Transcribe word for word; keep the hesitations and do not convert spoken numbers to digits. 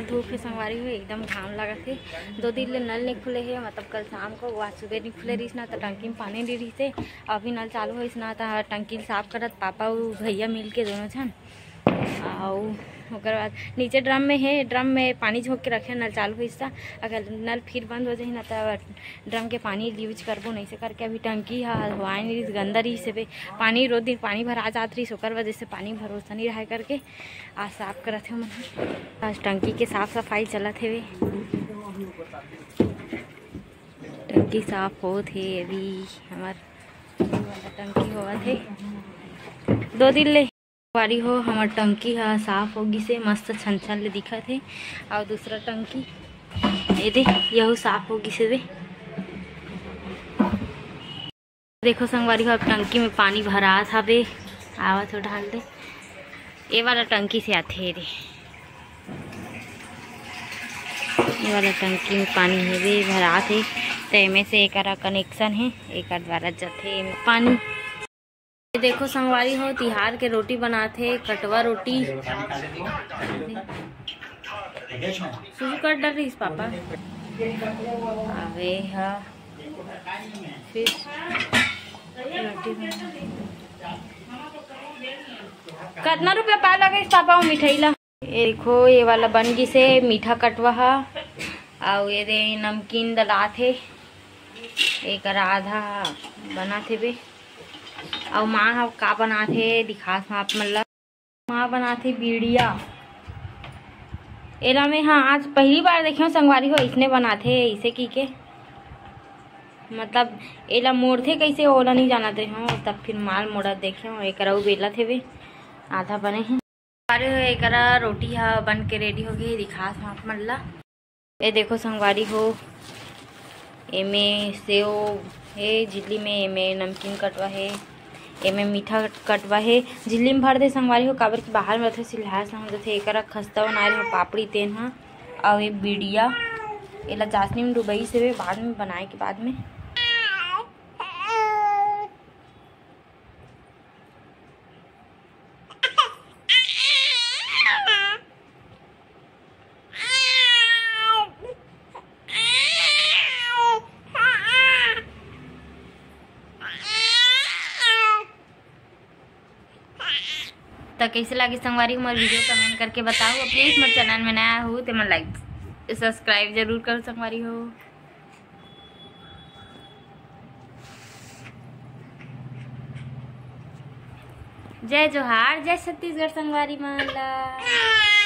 धूप हे संगवारी हो, एकदम घाम लगत हे। दो दिन ले नल नइ खुले हे, मतलब कल शाम को, वो आज सुबह नइ खुले रहिस ना, त टंकी में पानी नइ रहिस हे। अभी नल चालू होइस ना, त टंकी ल साफ करत पापा अउ भैया मिल के दोनों झन। अउ ओकर बाद नीचे ड्रम में हे, ड्रम में पानी झोंक के रखे, नल चालू होइस त। अगर नल फिर बंद हो जाही ना, त ड्रम के पानी यूज करबो, नइसे करके अभी टंकी ह हवाए नइ रहिस, गंदा रहिस हे बे। पानी रोज दिन पानी भरा जात रहिस, ओकर वजह से पानी भरोसा नइ रहे करके आज साफ करत हे मन। आज टंकी के साफ सफाई चलत हे बे। टंकी साफ होत हे अभी, हमर टंकी होवत हे। दो दिन ले संगवारी हो, हमर टंकी ह साफ हो गिस हे, मस्त छन छन ले दिखत हे। अउ दूसरा टंकी, ए दे, यहू साफ हो गिस हे बे। देखो संगवारी हो, अब टंकी में पानी भरात हवे, आवत हो ढाल दे। ए वाला टंकी से आथे रे, ए वाला टंकी में पानी हेवे, भरात हे, त एमे से एकरा कनेक्शन हे, एकर द्वारा जथे एमे पानी। ये देखो संगवारी हो, तिहार के रोटी बनात हे, कटवा रोटी। सुसु कर डरिस पापा। अबे हा, फिर रोटी बना। कतना रुपया पाव लगे पापा वो मिठाई ला? ये देखो, ये वाला बन गिस हे मीठा कटवा हा, अउ ये दे नमकीन डलात हे, एकर आधा बनात हे बे। अउ माँ ह का बनात हे दिखास म आप मन ला। माँ बनात हे बीड़िया। एला मैं, हाँ, आज पहली बार देखे हूँ संगवारी हो, इसने बनात हे इसे की के, मतलब एला मोड़थे कैसे ओला नहीं जानत रहे हूँ, तब फिर माल मोड़ा देखे हूँ। एकर अउ बेलत हे बे, आधा बने हे। अरे हो, एकरा रोटी ह बन के रेडी हो गई, दिखास म आप मन ला। ए देखो संगवारी हो, एमे सेव हे झिल्ली में, एमे नमकीन कटवा हे, एमे मीठा कटवा हे। झिल्ली में भर दे संगवारी हो, काबर कि बाहर में रथे सिलहार से हो जथे। एकरा खस्ता बनाए रहे हो पापड़ी तेन ह, अउ ए बीड़िया, एला चाशनी में डुबई से बाद में बनाए के बाद में। त कैसे लागे संगवारी हो मोर वीडियो, कमेंट करके बताओ। प्लीज मोर चैनल में नया हो त मोर लाइक सब्सक्राइब जरूर करो संगवारी हो। जय जोहार, जय छत्तीसगढ़ संगवारी मन ला।